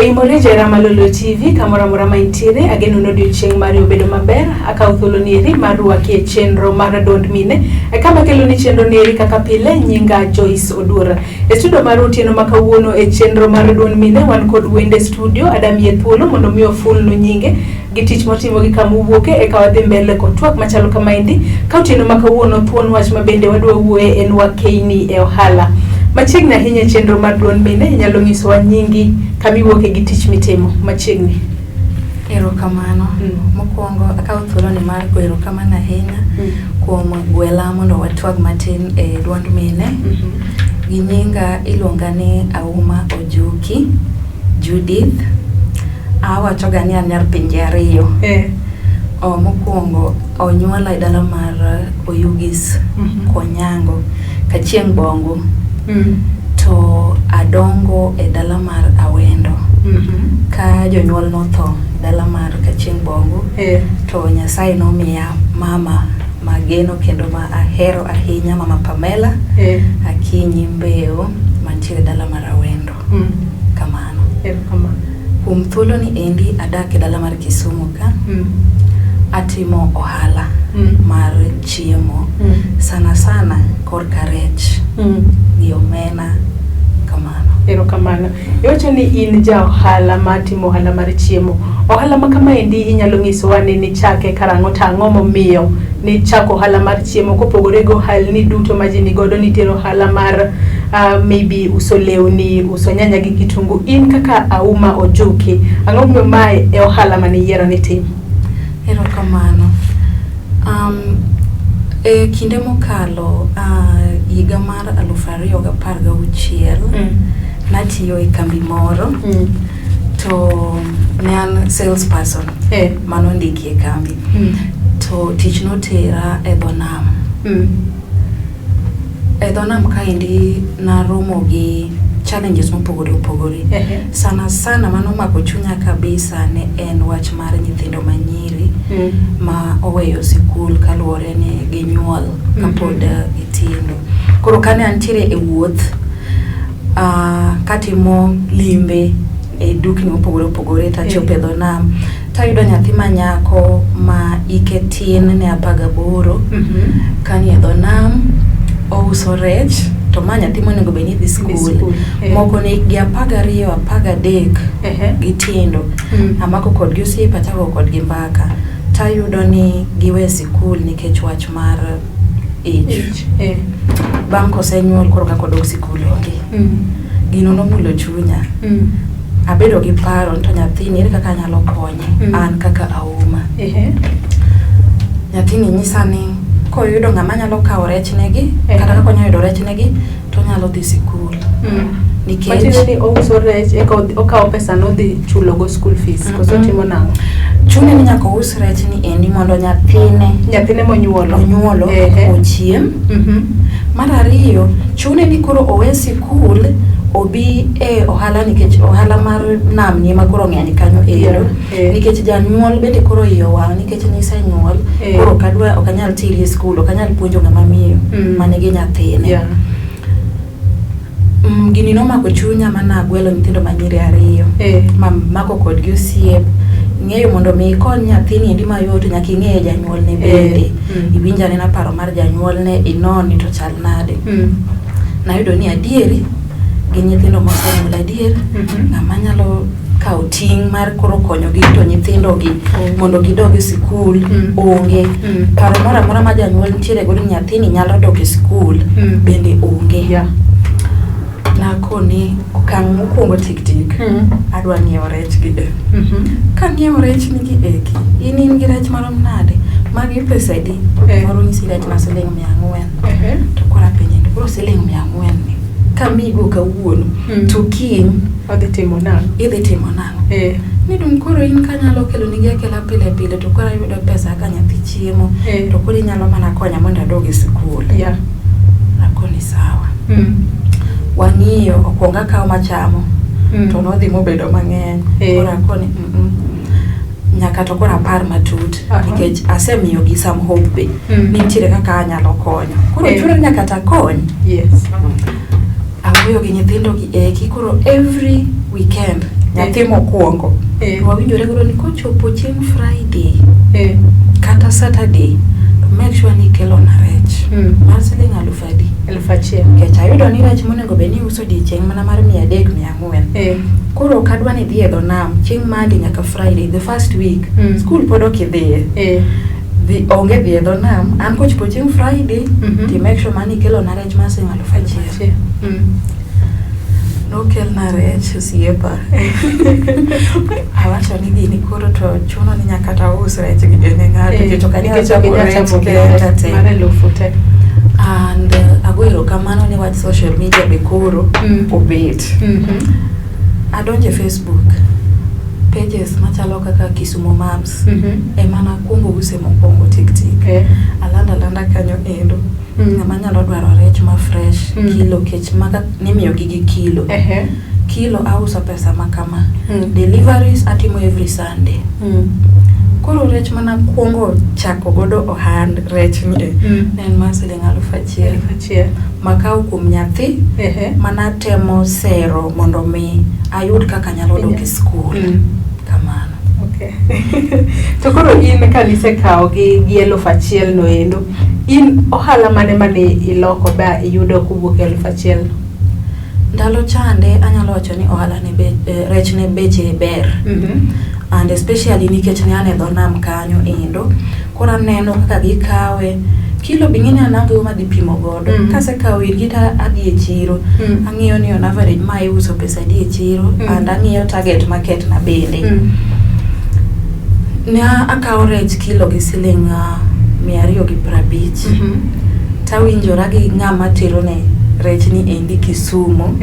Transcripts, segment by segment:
Oimore jahera Malolo TV kamoro amora ma intiere, ageno ni odiochieng' mari obedo maber. Akawo thuolo nieri mar rwaki e chenro mar Duond Mine, e kama kelo ni chenro nieri kaka pile, nyinga Joyce Oduor. E studio mar otieno ma kawuono e chenro mar Duond Mine wan kod wende studio, adamiye thuolo mondo mi ofulnu nyinge gi tich motimo gi kama owuoke eka wadhi mbele kod twak machalo kamaendi. Ka otieno ma kawuono thuon wach ma bende wadwa wuoye en wakeini e ohala. Machiegni ahinya e chenro mar Duond Mine, inyalo nyisowa nyingi, kama iwuoke gi tich mitimo machiegni. Erokamano. Mokwongo akawo thuoloni mar goyo erokamano ahinya kuom gwela mondo watwag matin e duond mine. Gi nyinga iluonga ni Auma Ojuki Judith. Awachoga ni an nyar pinje ariyo. Oh, mokwongo onyuola e dala mar Oyugis Konyango, Kachieng' Bongu. To adongo e dala mar Awendo. Ka jonyuol notho e dala mar Kachieng' Bongu, to Nyasaye nomiya mama mageno kendo ma ahero ahinya, Mama Pamela Akinyi Mbeo mantiere e dala mar Awendo. Kamano. Erokamano. Kuom thuolo ni endi adak e dala mar Kisumu ka. Atimo ohala mar chiemo. Sana sana korka rech gi omena kamano. Erokamano. Iwacho ni in ja ohala ma timo ohala mar chiemo. Ohala ma kamaendi inyalo nyisowa ni nichake karang'o to ang'o momiyo nichako ohala mar chiemo kopogore gi ohalni duto ma ji nigodo nitiere ohala mar maybe uso lewni, uso nyanya gi kitungu. In kaka Auma Ojuki, ang'o momiyo mae e ohala mane iyiero ni itim? Erokamano. E kinde mokalo higa mar 2016 natiyo e kambi moro to ne an sales person manondiki e kambi to tich notera e dho nam. E dho nam kaendi naromo gi challenges mopogore opogore. Sana sana manomako chunya kabisa ne en wach mar nyithindo manyiri ma oweyo sikul kaluwore ni ginyuol kapod gitindo. Koro kane antiere e wuoth katimo limbe e dukni mopogore opogore tachopo e dho nam tayudo nyathi manyako ma ike tin ne 18 kanie dho nam ouso rech to ma nyathi monego bed ni dhi skul. Moko ne hikgi 12, 13 gitindo. Amako kodgi osiep achako kodgi mbaka tayudo ni giwe sikul nikech wach mar ich. Bang' kosenyuol koro kaka odok sikul onge. Gino nomulo chunya. Abedo gi paro ni to nyathini ere kaka anyalo konye an kaka Auma. Nyathini nyisa ni koyudo ng'ama nyalo kawo rech negi kata kaka onyalo yudo rech negi to onyalo dhi sikul. Nikech Matiende ni ouso rech eka okawo pesa no odhi chulogo school fees koso otimo nang'o? Chune ni nyaka ous rech ni endi mondo nyathine Nyathine monyuolo onyuolo ochiem. Mar ariyo, chune ni koro owe sikul obi e ohala nikech ohala mar nam ni ema koro ng'eny kanyo ero. Nikech janyuol bende koro iye owang' nikech nisenyuol koro ok adwa ok anyal teri e skul ok anyal puonjo ng'ama miyo manigi nyathine. Gini nomako chunya mana agwelo nyithindo manyiri ariyo mamako kodgi osiep. Ing'eyo mondo mi ikony nyathini endi mayot nyaka ing'e janyuolne bende. Iwinj anena paro mar janyuolne inon ni to chal nade. Nayudo ni adieri gin nyithindo mosenyuol adier ng'ama nyalo kawo ting' mar koro konyogi rito nyithindogi mondo gidog e sikul onge. Paro moro amora ma janyuol nitiere godo ni nyathini nyalo dok e sikul bende onge. Nakoni okang' mokwongo tik tik adwa ng'iewo rech gi e. Kang'iewo rech ni gi eki, in in gi rech marom nade? Magi pesa adi? Moro nyisi rech ma siling 400. To koro apenje ni koro siling 400 ni kamiyigo kawuono to kiny Odhi timo nang'o? Idhi timo nang'o? Ni dong' koro in kanyalo kelo nigi akela pile pile to koro ayudo pesa ka nyathi chiemo to koro inyalo mana konya mondo adog e sikul. Nakoni sawa. Wang'iyo okwongo akawo machamo to nodhi mobedo mang'eny. Koro akoni nyaka to koro apar matut nikech asemiyogi some hope be ni nitiere kaka anyalo konyo. Koro chuno ni nyaka takony. Awuoyo gi nyithindo gi eki koro every weekend. Nyathi mokwongo. Wawinjore godo ni kochopo chieng' Friday kata Saturday to make sure ni ikelona rech mar siling 1000 adi? 1000. Nikech ayudo ni rech monego bed ni iuso odiechieng' mana mar 300, 400. Koro ok adwa ni idhi e dho nam chieng' Monday nyaka Friday the first week. School pod ok idhiye. Dhi, onge dhi e dho nam. An kochopo chieng' Friday to make sure mani ikelona rech mar siling 1000. Nokelna rech osiepa. Awacho ni gini koro to chuno ni nyaka to aus rech gi ne ng'ato nikech ok anyal chamo rech kenda te. Mar 1000 te. And ago erokamano ni wach social media be koro obet. Adonjo e Facebook pages machalo kaka Kisumu Moms ema nakwongo use mokwongo tik tik. Alando alanda kanyo endo. Ng'ama nyalo dwaro rech ma fresh kilo kech maka nimiyo gi gi kilo. Kilo auso pesa ma kama. Deliveries atimo every Sunday. Koro rech mana kwongo chako godo ohand rech ni ne en mar siling 1000. 1000. Makawo kuom nyathi mana temo sero mondo mi ayud kaka anyalo dok e skul. Kamano. Okay. To koro in kanisekawo gi 1000 no endo, in ohala mane mane iloko ba iyudo kowuok e 1000 no? Ndalo chande anyalo wacho ni ohala ne rech ne beche ber. And especially nikech ne an e dho nam kanyo endo. Koro aneno kaka gikawe. Kilo be ing'eni an ang'iyo madhi pimo godo. Kasekawo irgi to adhi e chiro. Ang'iyo ni on average ma iuso pesa adi e chiro. And ang'iyo target market na bende. Ne akawo rech kilo gi siling 250. Tawinjora gi ng'ama terone rech ni endi Kisumu.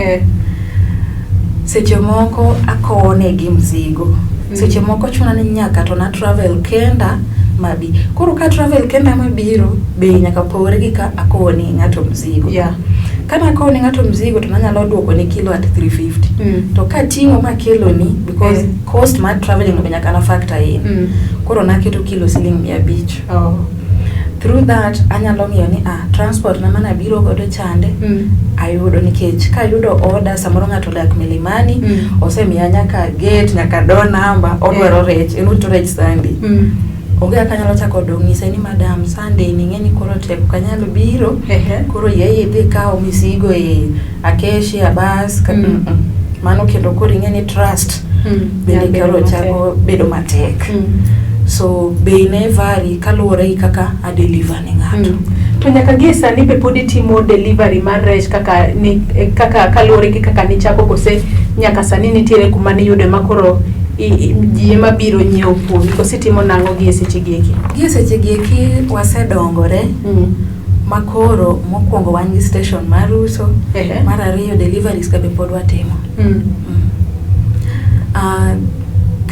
Seche moko akowo negi mzigo. Seche moko chuna ni nyaka to na travel kenda mabi. Koro ka travel kenda mabiro, bei nyaka pogre gi ka akowo ni ng'ato mzigo. Ka nakowo ne ng'ato mzigo to nanyalo duoko ne kilo at 350. To kating'o makeloni, because cost mar traveling be nyaka na factor in. Koro naketo kilo siling 500. Through that anyalo ng'iyo ni transport na manabiro godo chande ayudo nikech kayudo order samoro ng'ato odak Milimani osemiya nyaka gate nyaka door number odwaro rech en orito rech Sunday. Onge kaka anyalo chako dong' nyise ni madam Sunday ni ing'e ni koro tek ok anyal biro koro yie idhi ikaw misigo e Acacia bus ka Mano kendo koro ing'e ni trust bende koro chako bedo matek. So bei ne vary kaluwore gi kaka a deliver ne ng'ato. To nyaka gie sani be pod itimo delivery mar rech kaka ni kaka kaluwore gi kaka nichako kose nyaka sani nitiere kuma niyude ma koro ji ema biro nyiewo kuomi kose itimo nang'o gie seche gi eki? Gie seche gi eki wasedongore ma koro mokwongo wan gi station mar uso, mar ariyo deliveries ka be pod watimo.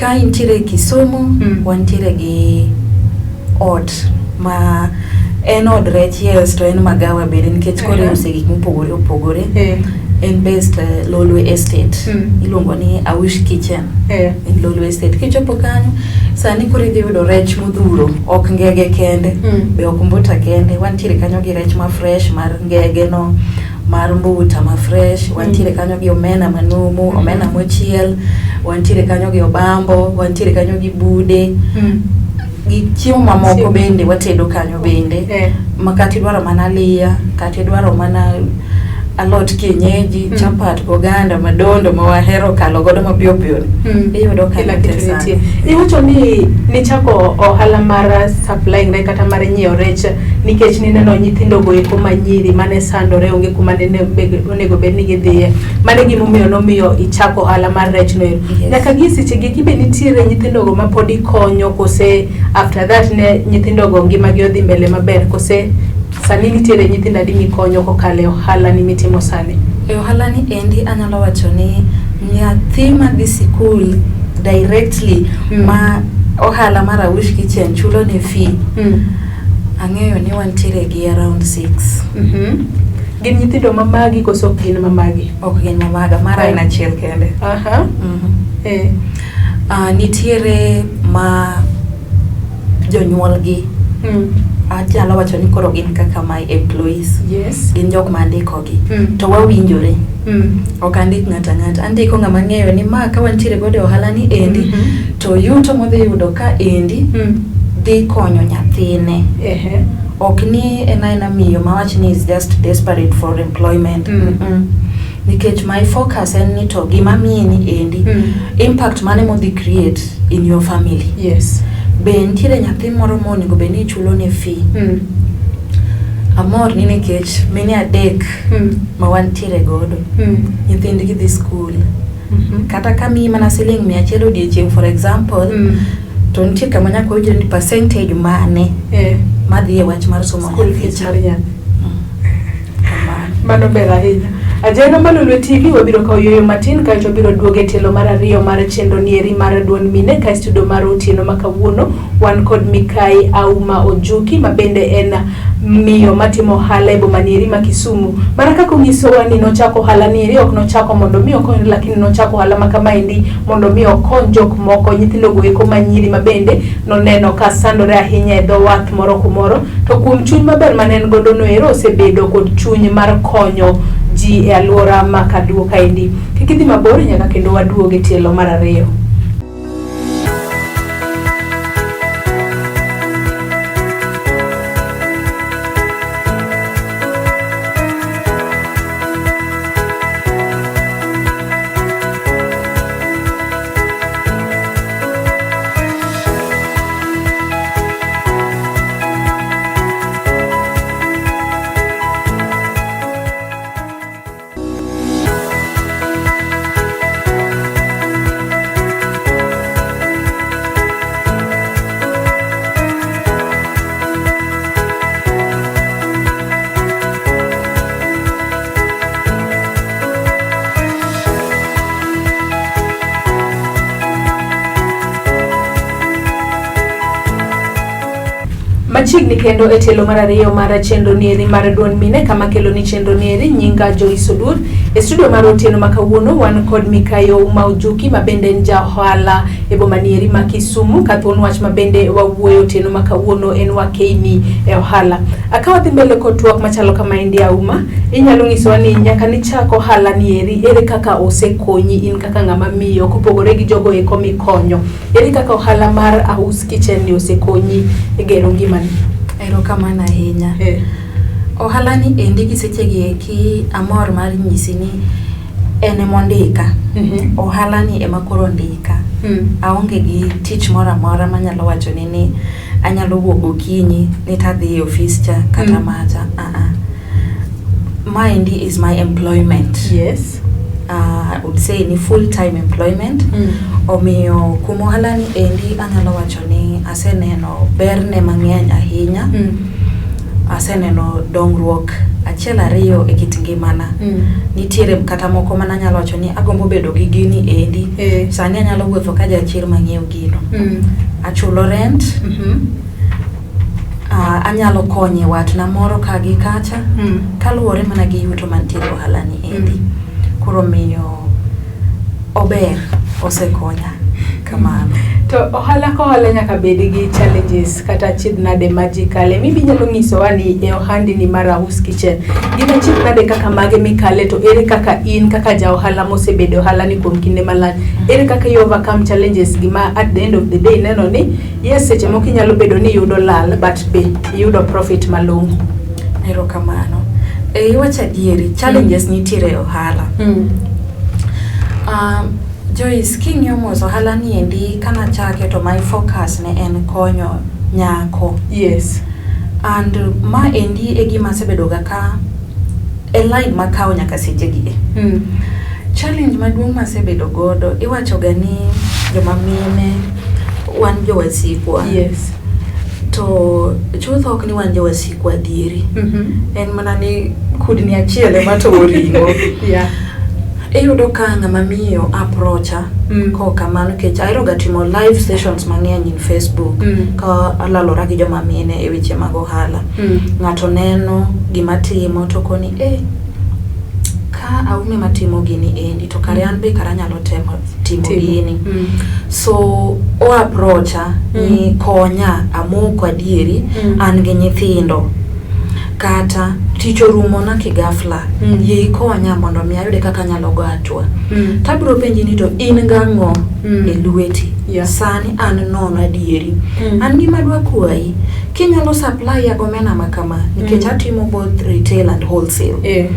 Ka intiere Kisumu, wantiere gi ot ma en od rech yes to en magawa bende nikech koro iuse gik mopogore opogore. En based Lolwe Estate. Iluongo ni Aush Kitchen. In Lolwe Estate. Kichopo kanyo, sani koro idhi yudo rech modhuro, ok ngege kende, be ok mbuta kende. Wantiere kanyo gi rech ma fresh mar ngege no, mar mbuta ma fresh, wantiere kanyo gi omena manumu, omena mochiel, wantiere kanyo gi obambo, wantiere kanyo gi bude. Gi chiemo mamoko bende watedo kanyo bende. Ma kata idwaro mana aliya, kata idwaro mana alot kienyeji, chapat, oganda, madondo ma wahero kalo godo mapiyo piyo. Iyudo Kila kanyo kitu te sana. nitie. Iwacho ni nichako ohala mar supplying rech kata mar nyiewo rech nikech nineno nyithindo go eko manyiri mane sandore onge kuma nene onego bed ni gidhiye. Mano e gimomiyo nomiyo ichako ohala mar rech no ero. Nyaka gie seche gi eki be nitiere nyithindo go ma pod ikonyo kose after that ne nyithindo go ngima gi odhi mbele maber kose sani nitiere nyithindo adi mikonyo kokalo e ohala ni mitimo sani? E ohala ni endi anyalo wacho ni nyathi madhi sikul directly ma ohala mar Aush Kitchen chulo ne fee. Ang'eyo ni wantiere gi around 6. Gin nyithindo mamagi koso ok gin mamagi? Ok gin mamaga, mara en achiel kende. Nitiere ma jonyuolgi Anyalo wacho ni koro gin kaka my employees. Yes. Gin jok ma andikogi. Mm. To wawinjore. Mm. Ok andik ng'ato ang'ata. Andiko ng'ama ang'eyo ni ma ka wantiere godo e ohala ni endi, Mhm. to yuto modhi yudo ka endi Mm. dhi konyo nyathine. Ehe. Ok ni en aena miyo mawach ni is just desperate for employment. Mm. Mm-mm. Nikech my focus en ni to gima miyi ni endi, Mm. impact mane modhi create in your family. Yes. Be nitiere nyathi moro monego bed ni ichulo ne fee. Mm. Amor ni nikech mine adek Mm. ma wantiere godo, Mm. nyithindgi dhi skul. Mhm. Kata ka miyi mana siling 100 odiochieng' for example, Mm. to nitie kama nyaka wawinjre ni percentage mane Eh. madhi e wach mar somo School nyathi fees cha. mar nyathi. Mm. Kamano. Mano ber ahinya. Ajeno Malolwe TV wabiro kawo yueyo matin kaeto wabiro duogo e tielo mar ariyo mar chenro nieri mar duond mine ka e studio mar otieno ma kawuono wan kod Mikai Auma Ojuki ma bende en miyo matimo ohala e boma nieri ma Kisumu. Mana kaka onyisowa ni nochako ohala nieri ok nochako mondo mi okonyre lakini nochako ohala ma kamaendi mondo mi okony jok moko nyithindo go eko manyiri ma bende noneno ka sandore ahinya e dho wath moro kumoro to kuom chuny maber mane en godo noero osebedo kod chuny mar konyo ji e alwora ma Kaduo kaendi. Kik idhi mabor nyaka kendo waduog e tielo mar ariyo. Machiegni kendo e tielo mar ariyo mar chenro nieri mar duond mine kama kelo ni chenro nieri nyinga Joyce Oduor. E studio mar otieno ma kawuono wan kod Mikai Ouma Ojuki ma bende en ja ohala e boma nieri ma Kisumu ka thuon wach ma bende wawuoyo otieno ma kawuono en wakeini e ohala. Ka wadhi mbele kod twak machalo kama endi Auma, inyalo nyisowa ni nyaka nichak ohala nieri ere kaka osekonyi in kaka ng'ama miyo kopogore gi jogo eko mikonyo. Ere kaka ohala mar Aus Kitchen ni osekonyi e gero ngimani? Erokamano ahinya. Eh. Ohala ni endi gi sechegi eki amor mar nyisi ni en emondika. Mhm. Ohala ni ema koro ondika. Mm. Aonge gi tich moro amora manyalo wacho ni ni anyalo wuok gokinyi ni tadhi e ofis cha kata Mm. macha. Ah ah. Maendi is my employment. Yes. I would say ni full time employment. Mm. Omiyo kuom ohala ni endi anyalo wacho ni aseneno berne mang'eny ahinya. Mm. Aseneno dongruok achiel ariyo e kit ngimana. Mm. Nitiere kata moko mana anyalo wacho ni agombo bedo gi gini endi. Eh. Sani anyalo wuotho ka jachir mang'iew gino. Mm. Achulo rent, Mhm. anyalo konye watna moro ka gi kacha. Mm. Kaluwore mana gi yuto mantiere e ohala ni endi. Koro miyo ober, osekonya kamano. To ohala ka ohala nyaka bed gi challenges kata achiedh nade ma ji kale. Maybe inyalo nyisowa ni e ohandi ni mar Aus Kitchen, gin achiedh nade kaka mage mikale to ere kaka in kaka ja ohala mosebedo e ohala ni kuom kinde malach, ere kaka i overcome challenges gi ma at the end of the day ineno ni yes seche moko inyalo bedo ni iyudo lal but be iyudo profit malong'o. Erokamano. E, iwacho adieri, challenges nitiere e ohala. Mm. Joyce, king'iyo mos ohala ni endi kanachake to my focus ne en konyo nyako. Yes. And ma endi e gima asebedo ga ka e line makawo nyaka seche gi. Mm. Challenge maduong' masebedo godo, iwacho ga ni joma mine wan jowasikwa. Yes. To chutho ok ni wan jowasikwa adieri. Mhm. En mana ni kudni achiel ema towo ring'o. Yeah. Iyudo ka ng'ama miyo approacha Mm. ko kamano nikech ahero ga timo live sessions mang'eny in Facebook Mm. ka alalora gi joma mine e weche mag ohala. Mm. Ng'ato neno gima timo to koni eh, Ka Auma ema timo gini endi to kare an be kara anyalo temo timo Timo. gini. So o approacha ni konya amoko adieri an gi nyithindo kata tich orumona kigafla yie ikonya mondo mi ayude kaka anyalo go hatua. Tabiro penji ni to in gang'o e lweti? Sani an nono adieri. An gima adwa kwayi, kinyalo supply ya gomena ma kama nikech atimo both retail and wholesale.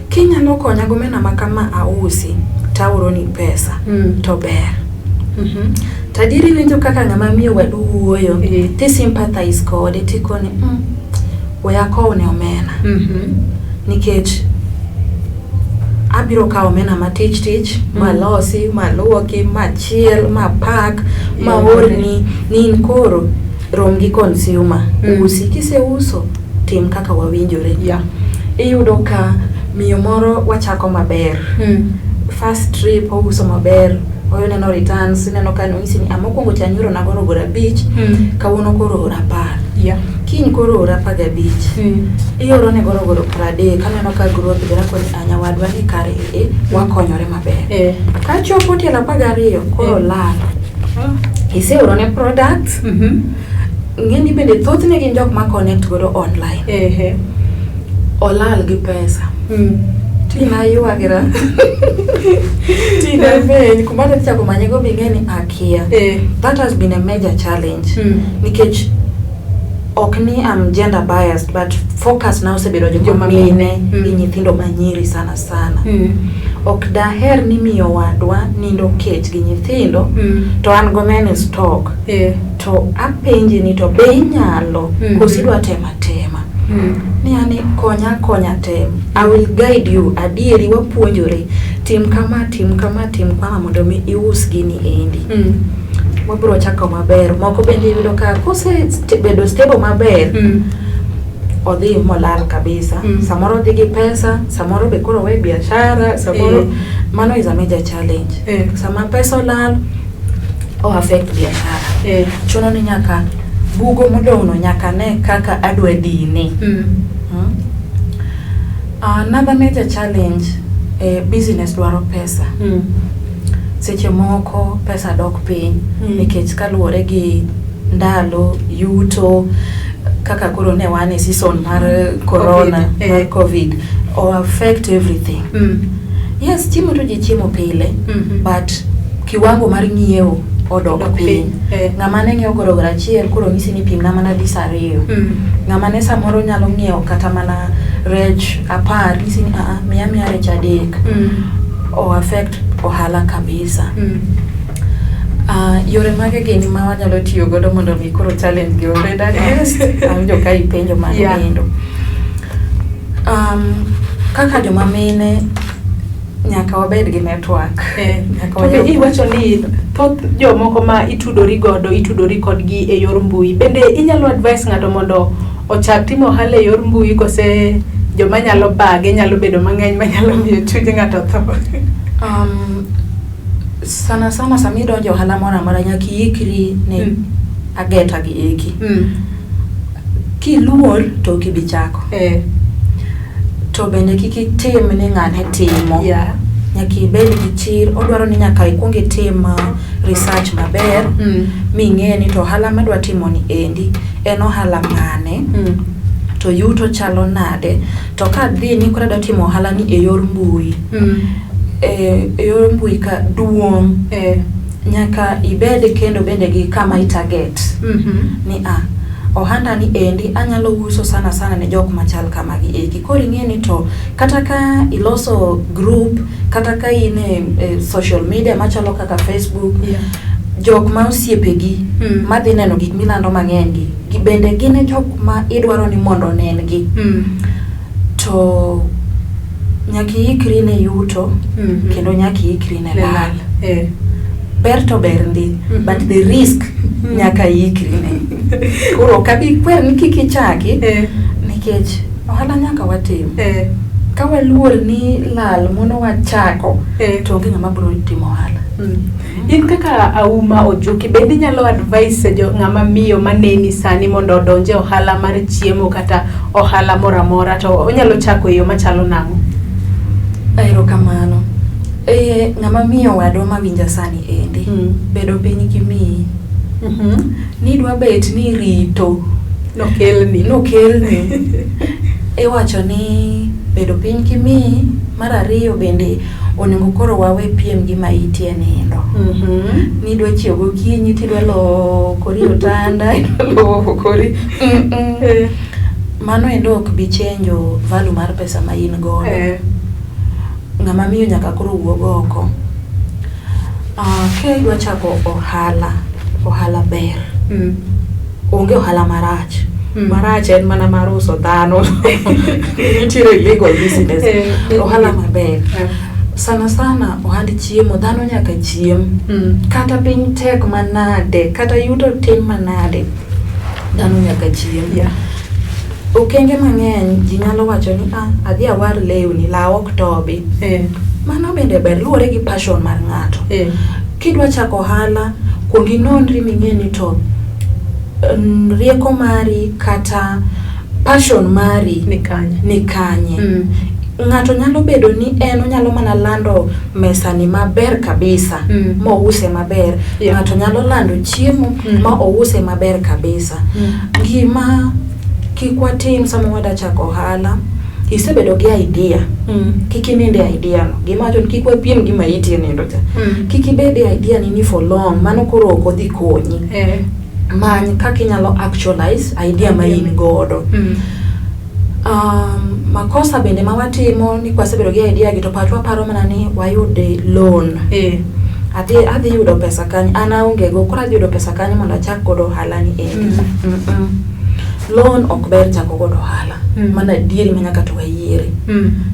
Kinyalo konya gomena ma kama ausi taoroni pesa to ber. Tadieri iwinjo kaka ng'ama miyo wadu wuoyo ti sympathize kode tikone we akowne omena nikech abiro kawo omena matich tich malosi maluoki machiel mapak maorni ni in koro rom gi consumer usi kiseuso tim kaka wawinjore. Iyudo ka miyo moro wachako maber first trip ouso maber oneno returns ineno ka nonyisi ni mokwongo cha nyoro nagoro goro 5 kawuono koro oro 10 kiny koro oro 15 ioro ne gorogoro 30 aneno ka growth ber akoni a nyawadwa ni kare e wakonyore maber kachopo tielo 12 koro lal iseoro ne products ng'eni bende thothne gin jok ma connect godo online olal gi pesa tinaywagra tinapenj kuma adhi chako manye go bing'e ni akia. That has been a major challenge nikech ok ni I'm gender biased but focus na osebedo joma mine gi nyithindo manyiri sana sana. Ok daher ni miyo wadwa nindo kech gi nyithindo to an gomena e stock to apenji ni to be inyalo koso idwa temo atema ni ani konya konya tem I will guide you adieri wapuonjore tim kama tim kama tim kama mondo mi ius gini endi. Wabiro chako maber moko bende iyudo ka kosebedo stable maber odhi molal kabisa. Samoro odhi gi pesa samoro be koro owe biashara samoro mano is a major challenge. Sama pesa olal o affect biashara. Chuno ni nyaka bugo modong' no nyaka ne kaka adwa dine. Another major challenge business dwaro pesa. Seche moko pesa dok piny nikech kaluwore gi ndalo yuto kaka koro ne wan e season mar corona mar covid o affect everything. Yes, chiemo to ji chiemo pile but kiwango mar ng'iewo odok piny. Ng'ama ne ng'iewo gorogoro achiel koro nyisi ni pimna mana dis 2. Ng'ama ne samoro nyalo ng'iewo kata mana rech 10 nyisi ni aa miya miya rech 3. O affect ohala kabisa. Yore mage gini ma wanyalo tiyo godo mondo mi koro challenge gi obed addressed? Awinjo ka ipenjo mano endo. Kaka joma mine nyaka wabed gi network. To be iwacho ni thoth jomoko ma itudori godo itudori kodgi e yor mbui. Bende inyalo advise ng'ato mondo ochak timo ohala e yor mbui kose joma nyalo bage nyalo bedo mang'eny manyalo miyo chuny ng'ato tho? Sana sana sama idonjo ohala moro amora nyaka iikri ne ageta gi eki. Kiluor to ok ibi chako. To bende kik itim ni ng'ane timo. Nyaka ibed gi chir, odwaro ni nyaka ikuong itim research maber ming'e ni to ohala madwa timo ni endi en ohala mane to yuto chalo nade to kadhi ni koro adwa timo ohala ni e yor mbui e yor mbui ka duong' nyaka ibed kendo bende gi kama i target ni a ohanda ni endi anyalo uso sana sana ne jok machal kama gi eki. Koro ing'e ni to kata ka iloso group kata ka in e social media machalo kaka Facebook jok ma osiepegi madhi neno gik milando mang'eny gi bende gin e jok ma idwaro ni mondo onen gi. To nyaka iikri ne yuto kendo nyaka iikri ne lal. Ber to ber ndi but the risk nyaka iikri ne. Koro ok abi kwer ni kik ichaki nikech ohala nyaka watim. Ka waluor ni lal mono wachako to onge ng'ama biro timo ohala. In kaka Auma Ojuki, bende inyalo advise jo ng'ama miyo maneni sani mondo odonje ohala mar chiemo kata ohala moro amora to onyalo chako e yo machalo nang'o? Erokamano. Ng'ama miyo wadwa mawinja sani endi, bedo piny gi miyi. Nidwa bet ni rito. Nokelni. Nokelni. Iwacho ni bedo piny gi miyi, mar ariyo bende onego koro wawe piem gi maiti e nindo. Nidwa chiew gokinyi tidwa lokori e otanda, idwa lokori. Mano endo ok bi chenjo value mar pesa ma in godo. Ng'ama miyo nyaka koro wuog oko. Ka idwa chako ohala, ohala ber. Onge ohala marach. Marach en mana mar uso dhano. Nitiere illegal business. Ohala maber. Sana sana ohand chiemo, dhano nyaka chiem. Kata piny tek manade, kata yuto tin manade, dhano nyaka chiem. Okenge mang'eny ji nyalo wacho ni ah, adhi awar lewni, law ok tobi. Mano bende ber, luwore gi passion mar ng'ato. Kidwa chako ohala, kuong inonri ming'e ni to rieko mari kata passion mari ni kanye. Ni kanye. Ng'ato nyalo bedo ni en onyalo mana lando mesani maber kabisa, mouse maber. Ng'ato nyalo lando chiemo ma ouse maber kabisa. Gima kik watim sama wadwa chako ohala, isebedo gi idea, kik inind e idea no. Gima wacho ni kik wapiem gi maiti e nindo cha. Kik ibed e idea ni for long, mano koro ok odhi konyi. Many kaka inyalo actualize idea ma in godo. Makosa bende ma watimo ni kwasebedo gi idea gi to pachwa paro mana ni wayud loan. Adhi yudo pesa kanye, an aonge go, koro adhi yudo pesa kanye mondo achak godo ohala ni endi. Loan ok ber chako godo ohala. Mano adieri ma nyaka to wayiere.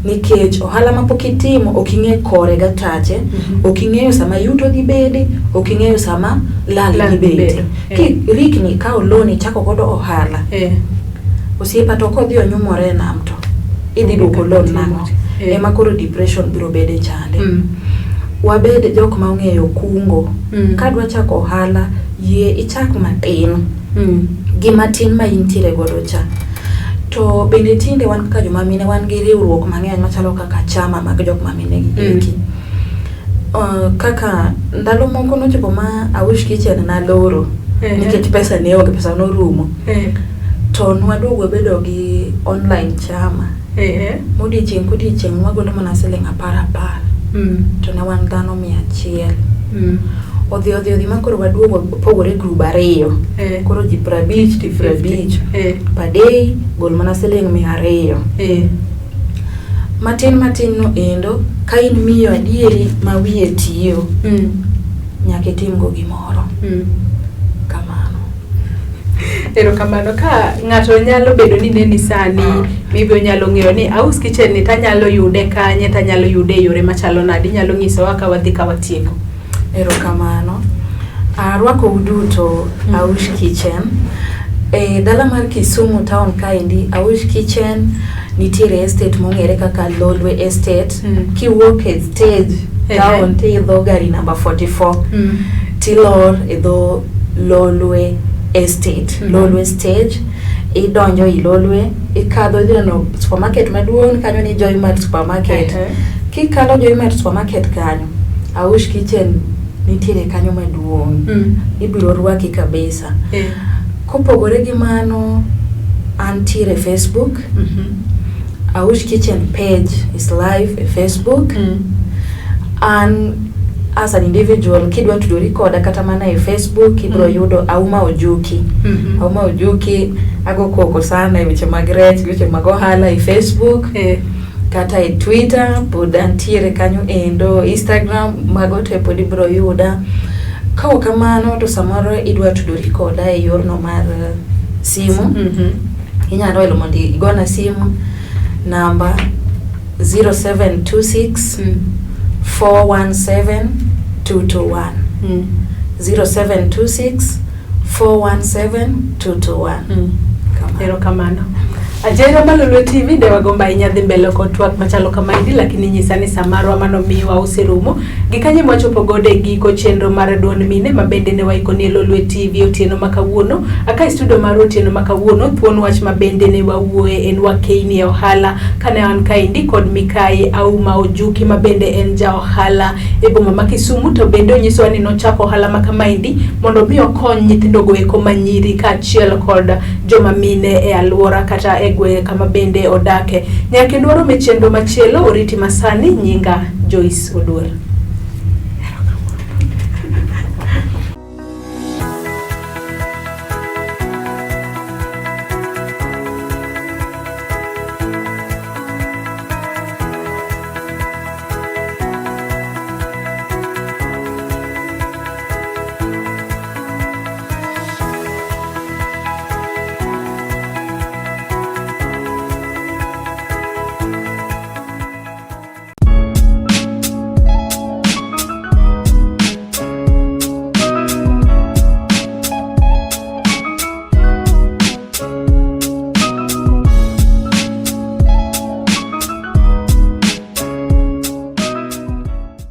Nikech ohala mapok itimo ok ing'e kore gatache, ok ing'eyo sama yuto dhi bede, ok ing'eyo sama lal dhi bede. Kirikni ikawo loan ichako godo ohala, osiepa to kodhi onyumore e nam to idhi duoko loan nang'o? Ema koro depression biro bede chande. Wabed jok ma ong'eyo kungo. Kadwa chako ohala, yie ichak matin. Gima tin ma intiere godo cha. To bende tinde wan kaka joma mine wan gi riwruok mang'eny machalo kaka chama mag jok ma mine gi eki. Kaka ndalo moko nochopo ma Aush Kitchen naloro nikech pesa ne onge, pesa norumo. To nwaduogo wabedo gi online chama. Modiochieng' kodiochieng' wagolo mana siling' 10 10. To ne wan dhano 100. Odhi odhi odhi ma koro waduogo pogore grube 2. Koro ji 50 to 50. Per day gol mana siling' 200. Matin matin no endo ka in miyo adieri ma wiye tiyo, nyaka itim go gimoro. Kamano. Erokamano. Ka ng'ato nyalo bedo ni neni sani, maybe onyalo ng'eyo ni Aush Kitchen ni tanyalo yude kanye, tanyalo yude e yore machalo nade, inyalo nyisowa ka wadhi ka watieko. Erokamano. Arwakou duto Aush Kitchen. E dala mar Kisumu town kaendi, Aush Kitchen nitiere estate mong'ere kaka Lolwe Estate. Kiwuok e stage town tiidho gari namba 44. Tilor e dho Lolwe Estate, Lolwe stage, idonjo i Lolwe, ikadho idhi neno supermarket maduong' kanyo ni Joy Mart supermarket. Kikalo Joy Mart supermarket kanyo, Aush Kitchen nitiere kanyo maduong'. Ibiro rwaki kabisa. Kopogore gi mano, antiere Facebook. Aush Kitchen page is live e Facebook. An as an individual kidwa tudori koda kata mana e Facebook ibiro yudo Auma Ojuki. Auma Ojuki ago koko sana e weche mag rech, weche mag ohala e Facebook. Kata e Twitter pod antiere kanyo endo, Instagram mago te pod ibiro yuda. Kaok kamano to samoro idwa tudori koda e yorno mar simu. Inyalo elo mondo igona simu namba 0726 417 221. 0726 417 221. Kamano. Erokamano. Ajera ma Lolwe TV de wagombo ahinya dhi mbele kod twak machalo kamaendi, lakini nyisa ni saa marwa manomiwa oserumo. Gi kanye mwachopo godo e giko chenro mar duond mine ma bende ne waikoni e Lolwe TV otieno ma kawuono. Aka e studio mar otieno ma kawuono, thuon wach ma bende ne wawuoye en wakeini e ohala kane an kaendi kod Mikai Auma Ojuki ma bende en ja ohala e boma ma Kisumu, to bende onyisowa ni nochako ohala ma kamaendi mondo mi okony nyithindo go eko manyiri kaachiel kod joma mine e alwora kata e gwenge kama bende odake. Nyaka kendo warom e chenro machielo, oriti masani, nyinga Joyce Oduor.